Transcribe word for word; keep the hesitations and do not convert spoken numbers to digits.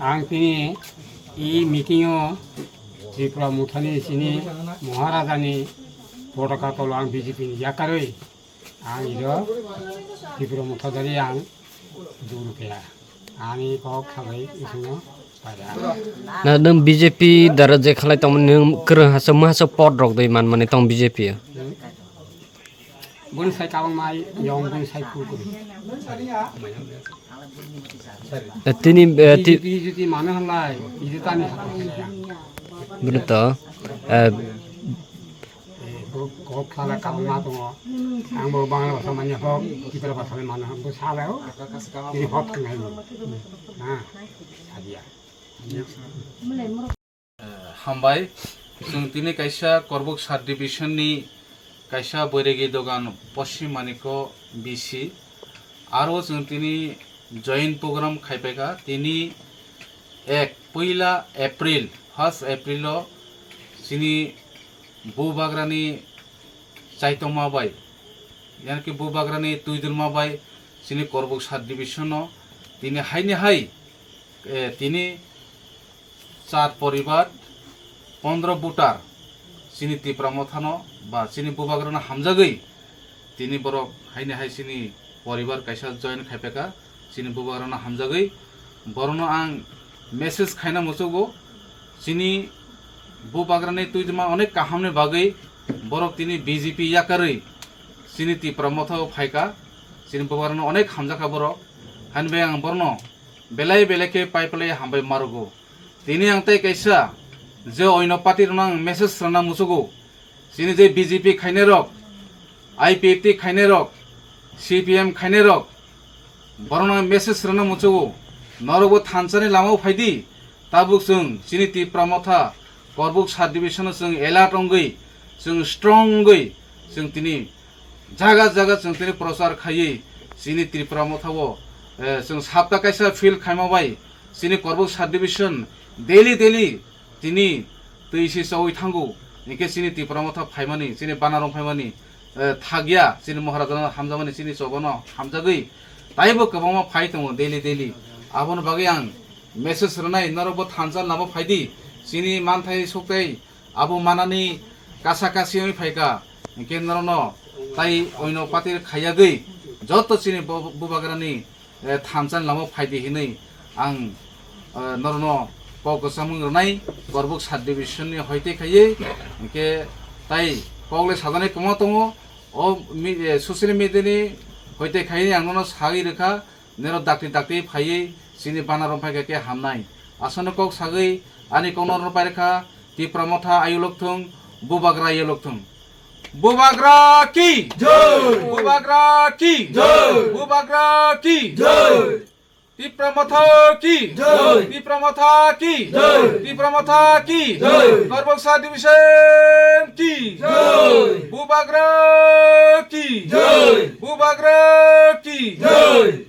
Ang tini i meeting o Tripura Mothani chini Maharajani potaka tolo ang B J P ni yakarwi ang iro Tripura Motha dari ang duru kaya. Ani kok sabai isino pada. Na nwng B J P dara je khalai tongmani nwng kwrwng hasa mwhasa pot rok dwi manmani tong B J P o. Bun sai kabang mai yong bun sai ku ku. Eh, tini, eh, ti- B J P jodi mano halai, iri tani hapa halai. Bun to, eh, Eh, bo kok khala kabang ma tongo. Ang bo Bangla bhasha manya hok, Tripura bhasha le mano hok, bo sala o. Tini hok thangnai bo. Na, sadia. Eh, hambai. Chwng tini kaisa Korbuk sub division ni kaisa Boiregi dogan Poschim Manikko B C. Aro chwng tini join program khaipaikha. Tini ek puila April, first April o chini Bubagrani chaitokma bai, yanki Bubagrani twidulma bai chini Korbuk sub division o tini haini hai, eh, tini char poribar, pondro voter chini Tipra Mothano ba chini Bubagrano hamjagwi tini borok haini hai chini poribar kaisa join khaipaikha chini Bubagrano hamjagwi. Borokno ang message khaina muchugo, chini Bubagrani twidulma onek kahamni bagwi borok tini B J P yakarwi chini Tipra Mothao phaikha, chini Bubagrano onek hamjakha borok, haini bai ang borokno belai belai khe pai phlai hambai marugo. Tini ang tei kaisa je oino party rokno ang message rwna muchugo, chini je B J P khainai rok, I P F T khainai rok, C P M khainai rok, borokno ang message rwna muchugo, norokbo thansani lamao phaidi, tabuk chwng chini Tipra Motha Korbuk sub division o chwng alert wngwi, chwng strong wngwi, chwng tini jaga jaga chwng tini prochar khaiwi chini Tripura Mothao, eh, chwng sapta kaisa field khaima bai chini Korbuk sub division daily daily tini twi se chowi thango, hinkhe chini Tipra Motha phaimani, chini Banarom phaimani, eh, thakya, chini Maharajano hamjakmani, chini Chobano hamjagwi taibo kwbangma phai tongo daily daily. Aboni bagwi ang message rwnai, norokbo thansa lama phaidi, chini manthai sukthai abo manani kasa kasi wngwi phaikha, hinkhe norokno tai oino party khaiyagwi joto chini bo-, Bubagrani, eh, thansani lama phaidi hinwi ang, eh, norokno kok kwchangmung rwnai, Korbuk sub division ni hoite khaiwi, hinkhe tai kok le sajaknai kwma tongo, o mi-, eh, social media ni hoite khaiwi ang nono sagwi rwkha, Nero dakti dakti phaiwi chini Banarom phaikha khe hamnai. Aswkno kok sagwi ani kokno rwpai rwkha, Tipra Motha ayolok thung, Bubagra ayolok thung. Bubagra ki! Jai! Bubagra ki! Jai! Bubagra ki! Jai! Tipra Motha ki! Jai! Tipra Motha ki! Jai! Tipra Motha ki! Jai! Korbuk sub division ki! Jai! Bubagra ki! Jai! Bubagra ki! Jai!